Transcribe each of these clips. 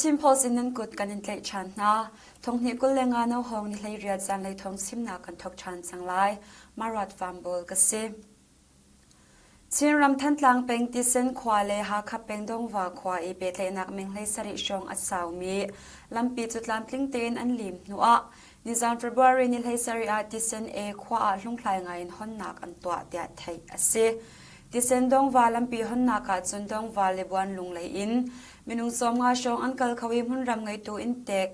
Chin Post in nan kut kan in tlaih ṭhan hna. Thonghnih 25 no hawng ni 18 zanlei thawng chimnak kan thawk ṭhan cang lai. Marat Vambol ka si. Chinram Thantlang peng Tisen khua le Hakha peng Dongva khua i pehtlaihnak meng 17 hrawng a saumi lampi cu tlamtling tein an lim hnuah nizan February ni 17 ah Tisen A khua ah hlunghlai ngai in honnak an tuah tiah theih a si. Tisen Dongva lampi honnak ah cun Dongva le Buanlung lei in minung 50 hrawng an kal kho i hmunram ngeitu inntek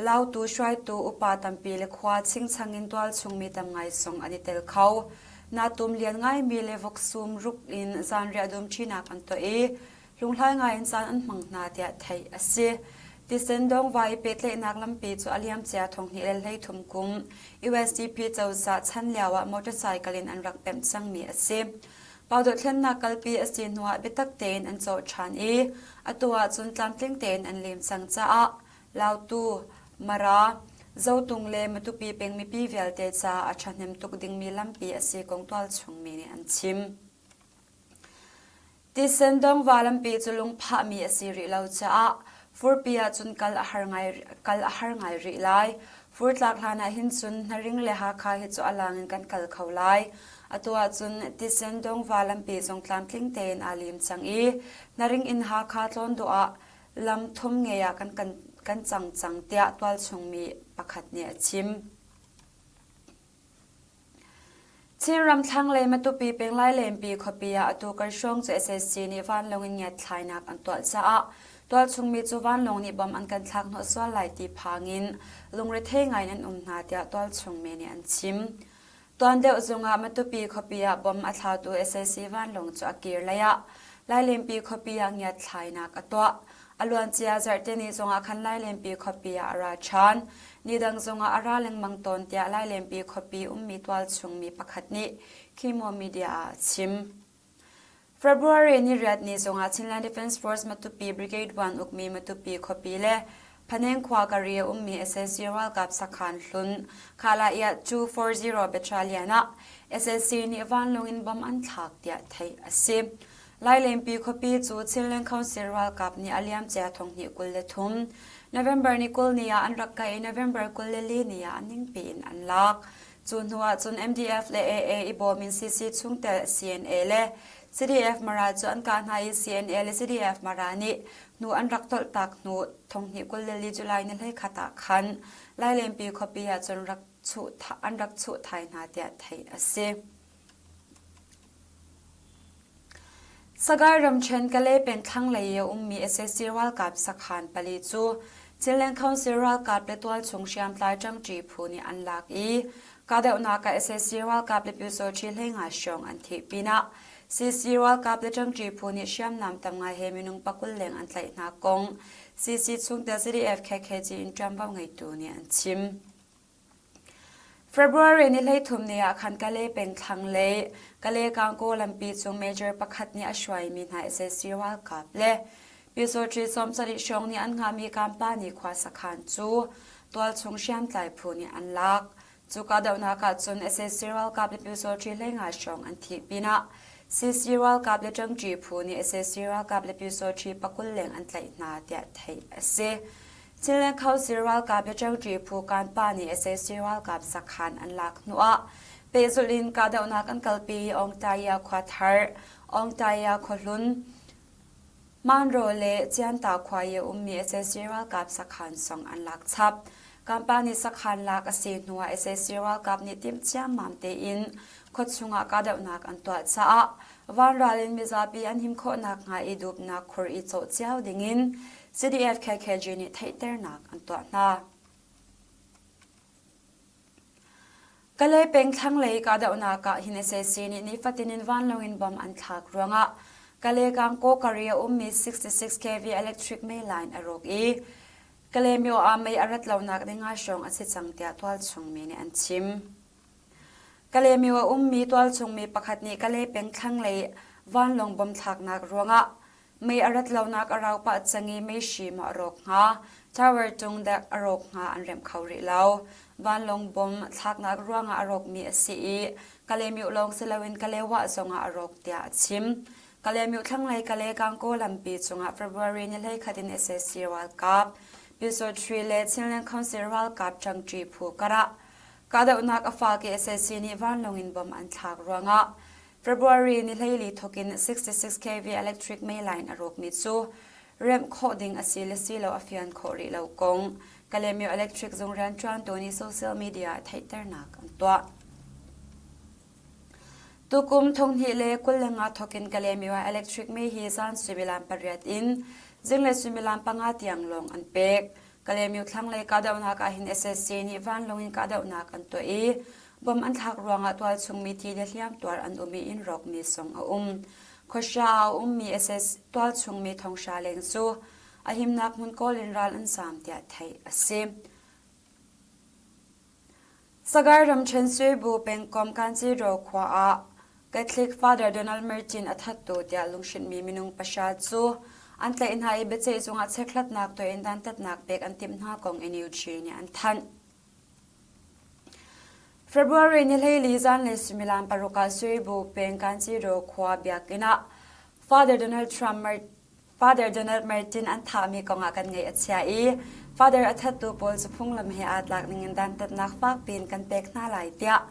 Lautu hruaitu upa tampi le khua chingchang in tualchung mi tam ngai zong an i tel kho. Natum lian ngaimi le voksum ruk in zanriah dumṭinak an tuah i hlunghlai ngai in caan an hmang hna tiah theih a si. Tisen dongva i pehtlaihnak lampi cu a liamcia 2023 kum USDP cozah chan lio ah motorcycle in an rak pemh cangmi a si. Pau dothlennak kalpi a si hnuah biatak tein an cawh ṭhan i atu ahcun tlamtling tein an lim cang caah Lautu, Mara, Zotung le Matupi peng mipi vialte caah a ṭhahnem tuk dingmi lampi a si kong tualchung mi nih an chim. Tisen dongva lampi cu lungphahmi a si rih lo caah furpi ahcun kal a har ngai, kal a har ngai rih lai. Fur tlak hlan ah hin cun Hnaring le Hakha hi cu a lang in kan kal kho lai. Atu ahcun tisen dongva lampi zong tlamtling tein aa lim cang i Hnaring in Hakha tlawn duh ah lam thum ngei ah kan, kan, kan cang cang tiah tualchung mi pakhat nih a chim. Chinram thlanglei Matupi peng Lailenpi khuapi ah atu kan hrawng cu SAC nih vanlawng in ngiatthlainak an tuah caah tualchung mi cu vanlawng nih bom an kan thlak hnawh sual lai ti phang in lungrethei ngai in an um hna tiah tualchung mi nih an chim. Tuan deuh zungah Matupi khuapi ah bom a thlatu sac vanlawng cu a kir lei ah Lailenpi khuapi ah ngiatthlainak a tuah. A luancia zarhteni zongah khan Lailenpi khuapi ah a ra ṭhan. Ni dang zongah a ra lengmang tawn tiah Lailenpi khuapi ummi tualchung mi pakhat nih Khimo Media ah a chim. February ni riat ni zongah Chinland Defence Force Matupi Brigade 1 ukmi Matupi khuapi le Phaneng khua kari a ummi sac ralkap sakhan hlun Khalaiah 240 Battalion ah sac nih vanlawng in bomb an thlak tiah theih a si. Lailenpi khuapi cu Chinland Council ralkap nih a liamcia 2023 November ni 20 ni ah an rak kah i November 24 ni ah a ningpi in an lak. Cu hnu ahcun MDF le AA i bawm in CC chungtel CNA le CDF Mara cu an kah hna i CNA le CDF Mara nih hnu an rak tolhtak hnu 2024 July ni 21 ah khan Lailenpi khuapi ahcun rak chuh an rak chuh thai hna tiah theih a si. Sagaing ramṭhen Kalay peng thlanglei i a ummi sac ralkap sakhan pali cu Chinland Council ralkap le tualchung hriamtlai ṭangṭi phu nih an lak i kahdohnak ah sac ralkap le pyusawṭhi 15 hrawng an thih pinah CC ralkap le ṭangṭi phu nih hriamnam tam ngai he minung pakul leng an tlaih hna kong CC chungtel CDF KKG in ṭuanvo ngeitu nih an chim. February ni 13 ni ah khan Kalay peng thlanglei Kalay Gangaw lampi cung major pakhat nih a hruaimi hna sac ralkap le Pyusawṭi 70 hrawng nih an hngahmi Kampani khua sakhan cu tualchung hriamtlai phu nih an lak. Cu kahdohnak ah cun sac ralkap le Pyusawṭi 15 hrawng an thih pinah CC ralkap le ṭangṭi phu nih sac ralkap le Pyusawṭhi pakul leng an tlaih hna tiah theih a si. Chinland Council ralkap le ṭangṭi phu Kanpa nih sac ralkap sakhan an lak hnuah pehzulh in kahdohnak an kalpi i Aungtaya khua thar, Aungtaya khuahlun, Manro le Cianta khua i a ummi sac ralkap sakhan zong an lak chap. Kanpa nih sakhan lak a si hnuah sac ralkap nih timh ciammam tein khuachung ah kahdohnak an tuah caah vanral in mizapi an him khawh nakhnga i dupnak khur i cawh cio dingin CDF KKG nih theihternak an tuah hna. Kalay peng thlanglei kahdohnak ah hin sac nih nifatin in vanlawng in bomb an thlak ruangah Kalay Gangaw kari a ummi 66 kV electric mei line a rawk i Kalaymyo ah mei a rat lonak ding ah hrawng a si cang tiah tualchung mi nih an chim. Kalaymyo a ummi tualchung mi pakhat nih Kalay peng thlanglei vanlawng bomb thlaknak ruangah Mei a rat lonak a rau pah cang i meihri maw a rawk hnga, tower tung dek a rawk hnga an remh kho rih lo. Vanlawng bom thlaknak ruangah a rawkmi a si i Kalaymyo lawng si loin Kalewa zongah a rawk tiah a chim. Kalaymyo thlanglei Kale-Gangaw lampi cungah February ni 11 in sac ralkap Pyusawhti le Chinland Council ralkap ṭangṭi phu karah kahdohnak a fak i sac nih vanlawng in bom an thlak ruangah February ni 14 thawkin 66 kV electric mei line a rawkmi cu remh khawh ding a si le si lo a fian khawh rih lo kong Kalaymyo Electric zung rianṭuantu nih social media ah theihternak an tuah. Tukum 2025 thawkin Kalaymyo ah electric mei hi zan suimilam pariat in zinglei suimilam panga tiang lawng an pek. Kalaymyo thlanglei kahdohnak ah hin sac nih vanlawng in kahdohnak an tuah i bom an thlak ruangah tualchung mi thi le hliamtuar an um i inn rawkmi zong a um. Khuahra ah a ummi sac tualchung mi thonghra leng cu a himnak hmun kawl in ral an zaam tiah theih a si. Sagaing ramṭhen Suibu pengkomh Kanchidaw khua ah Catholic Father Donald Martin a thattu tiah lunghrinhmi minung pahra cu an tlaih hna i biaceihzung ah chekhlatnak tuah in dantatnak pek an timh hna kong NUG nih an thanh. February ni 14 zanlei suimilam paruk ah Suibu peng Kanchidaw khua biakinn ah Father Donald Trump Father Donald Martin an thahmi kongah kan ngaih a chia i Father a thattu pawl cu phunglam he aa tlak ningin dantatnak fakpi in kan pek hna lai tiah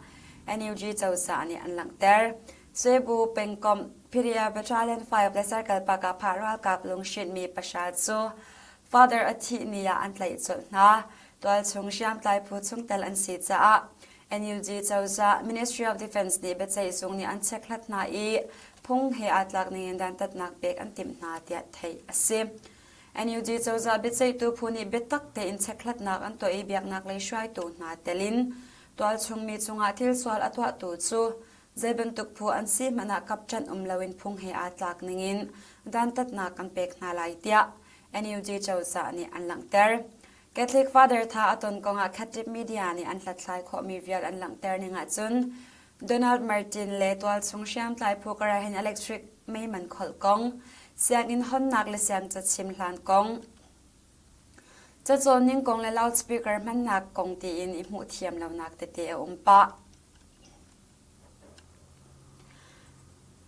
NUG cozah nih an langhter. Cebu pengkomh Phiria Battalion 5 le Circle Pakapha ralkap lunghrinhmi pahra cu Father a thih ni ah an tlaih colh hna. Tualchung hriamtlai phu chungtel an si caah NUG cozah Ministry of Defense nih biaceihzung nih an chekhlat hna i phung he aa tlak ningin dantatnak pek an timh hna tiah theih a si. NUG cozah biaceihtu phu nih biatak tein chekhlatnak an tuah i biaknak lei hruaitu hna tel in tualchung mi cungah thil sual a tuahtu cu zei bantuk phu an si hmanh ah kapṭanh um loin phung he aa tlak ningin dantatnak kan pek hna lai tiah NUG cozah nih an langhter. Catholic Father tha a ton kongah Catholic media nih an hlathlai khawhmi vial an langhter ning ahcun Donald Martin le tualchung hriamtlai phu karahin electric mei man kholh kong, sianginn honnak le siangca chim hlan kong, cacawn ning kong le loudspeaker hmannak kong tiin i hmuh thiam lonak tete a um pah.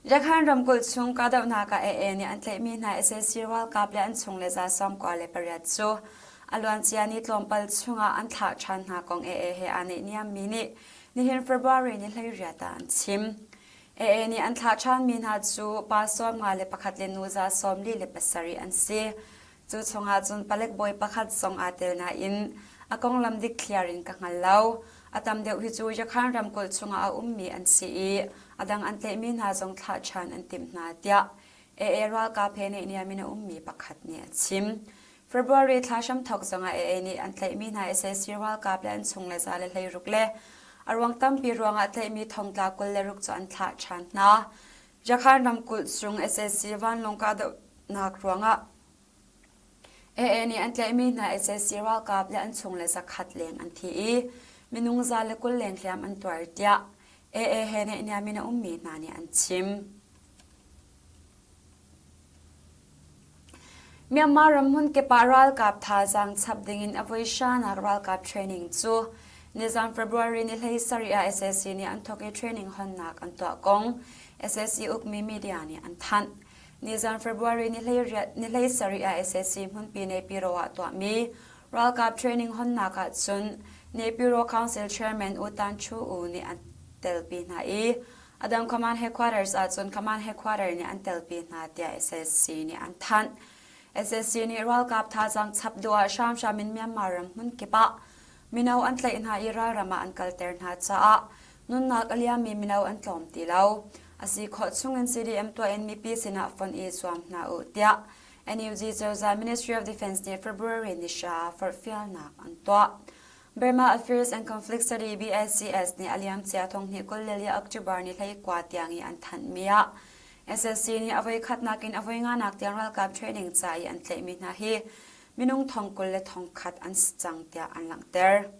Yakhan ramkulh chung kahdohnak ah AA nih an tlaihmi hna sac ralkap le an chungle za 98 cu a luancia ni tlawmpal chungah an thlah ṭhan hna kong AA he aa neihniammi nih nihin February ni 18 ah an chim. AA nih an thlah ṭhanmi hna cu pa 51 le nu za 47 an si. Cu chungah cun palek bawi pakhat zong aa tel nain a konglam dikthliar in ka hngal lo. A tam deuh hi cu Yakhan ramkulh chungah a ummi an si i a dang an tlaihmi hna zong thlah ṭhan an timh hna tiah AA ralkap he naihniam in a ummi pakhat nih a chim. February thla hramthawk zongah AA nih an tlaihmi hna sac ralkap le an chung le za le 16 le a ruang tampi ruangah tlaihmi thongtla 26 cu an thlah ṭhan hna. Yakhan ramkulh chung sac vanlawng kahdohnak ruangah AA nih an tlaihmi hna sac ralkap le an chungle zakhat leng an thi i minung 120 leng hliam an tuar tiah AA he naihniam in a ummi hna nih an chim. Myanmar ram hmunkip ah ralkap thazaang chap dingin a voi hranak ralkap training cu nizan February ni 17 ah sac nih an thawk i training honnak an tuah kong sac ukmi media nih an thanh. Nizan February ni 17 ah sac hmunpi Naypyidaw ah tuahmi ralkap training honnak ah cun Naypyidaw Council Chairman U Tan Chu U nih an telpi hna i a dang command headquarters ah cun command headquarter nih an telpi hna tiah sac nih an thanh. Sac nih ralkap thazaang chap duh ah hramhram in Myanmar ram hmunkip ah mino an tlaih hna i ralram ah an kalter hna caah nunnak a liammi mino an tlawm ti lo. A si khawh chungin CDM tuah in mipi sinah fonh i zuam hna u tiah NUG cozah Ministry of Defense nih February ni hra forhfialnak an tuah. Burma Affairs and Conflict Study BACS nih a liamcia thonghnih 22 October ni 19 tiang i an thanhmi ah SSC nih a voikhatnak in a voi nganak tiang ralkap training ca i an tlaihmi hna hi minung thong 20 le thong khat an si cang tiah an langhter.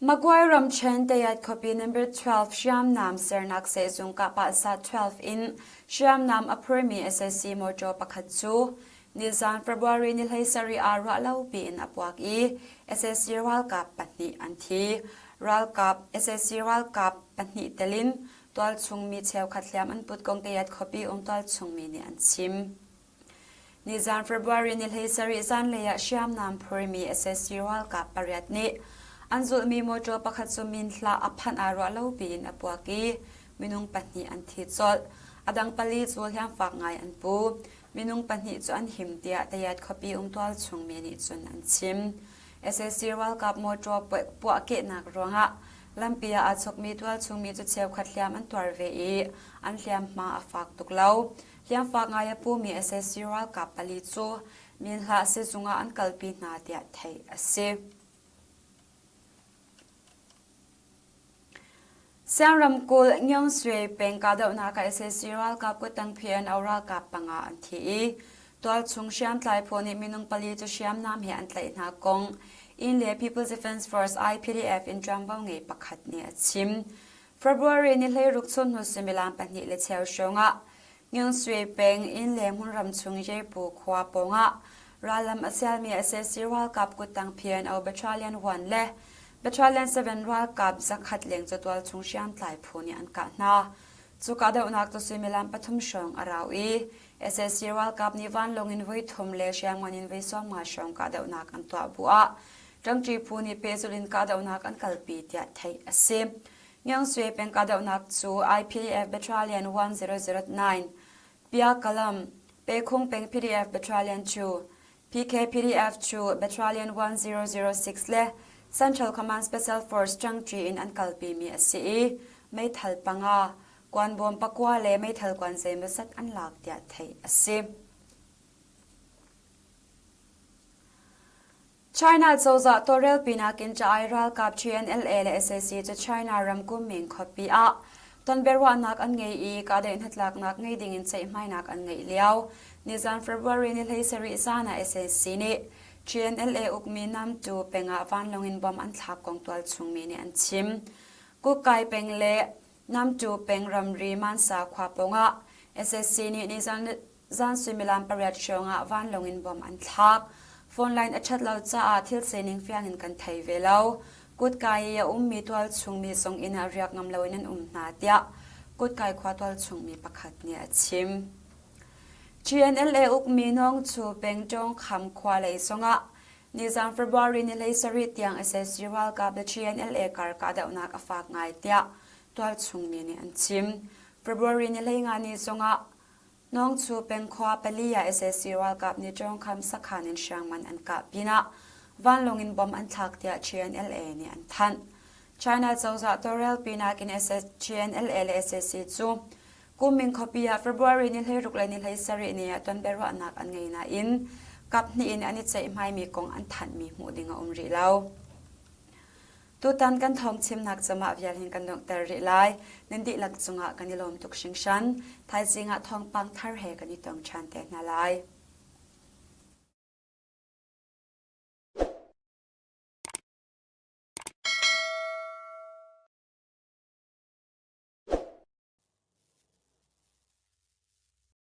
Magway ramṭhen Tayat khuapi number 12 hriamnam sernak sehzung kahpahsa 12 in hriamnam a phurmi sac mawṭaw pakhat cu nizan February ni 17 ah ruahlo piin a puak i sac ralkap pahnih an thi. Ralkap sac ralkap pahnih tel in. Tualchung mi cheukhat hliam an put kong Tayat khuapi um tualchung mi nih an chim. Nizan February ni 17 zanlei ah hriamnam phurmi sac ralkap pariat nih an zulhmi mawṭaw pakhat cu minhla a phanh ah ruah lo piin a puak i minung pahnih an thi colh. A dang pali cu hliamfak ngai an pu. Minung pahnih cu an him tiah Tayat khuapi um tualchung mi nih cun an chim. Sac ralkap mawṭaw puahkehnak ruangah lampi ah aa chokmi tualchung mi cu cheukhat hliam an tuar ve i an hliamhma a fak tuk lo. Hliamfak ngai a pumi sac ralkap pali cu Minhlah sizung ah an kalpi hna tiah theih a si. Siang ramkulh Ngiangsui peng kahdohnak ah sac ralkap kuttang PNO ralkap panga an thi i tualchung hriamtlai phu nih minung pali cu hriamnam he an tlaih hna kong Inn le People's Defense Force IPDF in ṭuanvo ngei pakhat nih a chim. February ni 16 chun hnu suimilam pahnih le cheu hrawng ah Ngiangsui peng inn le hmunram chung Yepu khua pawngah rallam a sialmi sac ralkap kuttang PNO Battalion 1 le Battalion 7 ralkap zakhat leng cu tualchung hriamtlai phu nih an kah hna. Cu kahdohnak cu suimilam pathum hrawng a rau i sac ralkap nih vanlawng in voi thum le hriamngan in voi 50 hrawng kahdohnak an tuah bu ah ṭangṭi phu nih pehzulh in kahdohnak an kalpi tiah theih a si. Ngiangsue peng kahdohnak cu IPDF Battalion 1009, Piakalam, Pekhung peng PDF Battalion 2, PKPDF cu Battalion 1006 le Central Command Special Force ṭangṭi in an kalpimi a si i meithal panga, kuanbawm pakua le meithal kuan zeimawzat an lak tiah theih a si. China cozah tawlrelpinak in ca-ai ralkap TNLA le sac cu China ram Kunming khuapi ah tonbiaruahnak an ngei i kahdaih hnatlaknak ngei dingin ceihmainak an ngeih lio. Nizan February ni 17 zan ah sac nih TNLA ukmi Namtu peng ah vanlawng in bomb an thlak kong tualchung mi nih an chim. Kukkai peng le Namtu peng ramri Mansa khua pawngah sac nih nizan Zan suimilam pariat hrawngah vanlawng in bom an thlak. Phone line a ṭhat lo caah thil sining fiang in kan thei ve lo. Kutkai i a ummi tualchung mi zong inn ah riak ngam loin an um hna tiah Kutkai khua tualchung mi pakhat nih a chim. GNLA ukmi Nawngchu peng Ṭawngkham khua lei zongah nizan February ni 17 tiang sac ralkap le GNLA kar kahdohnak a fak ngai tiah tualchung mi nih an chim. February ni 15 ni zongah Nawngchu pengkhua pali ah sac ralkap nih Ṭawngkham sakhan in hriamngan an kah pinah vanlawng in bomb an thlak tiah GNLA nih an thanh. China cozah tawlrelpinak in GNLA le sac cu Kunming khuapi ah February ni 16 le ni 17 ni ah tonbiaruahnak an ngei nain kaphnih in an i ceihmaimi kong an thanhmi hmuh ding a um rih lo. Tutan kan thawng chimnak cu mah vial hin kan donghter rih lai. Nan dihlak cungah kan i lawm tuk hringhran. Thaizing ah thawngpang thar he kan i tong ṭhan te hna lai.